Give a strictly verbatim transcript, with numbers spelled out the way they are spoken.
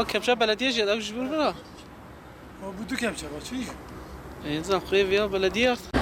Kepça belediye jî ew ji vir bira. O bu du kepçe var, çi? Ê, zan xwê viya belediye art.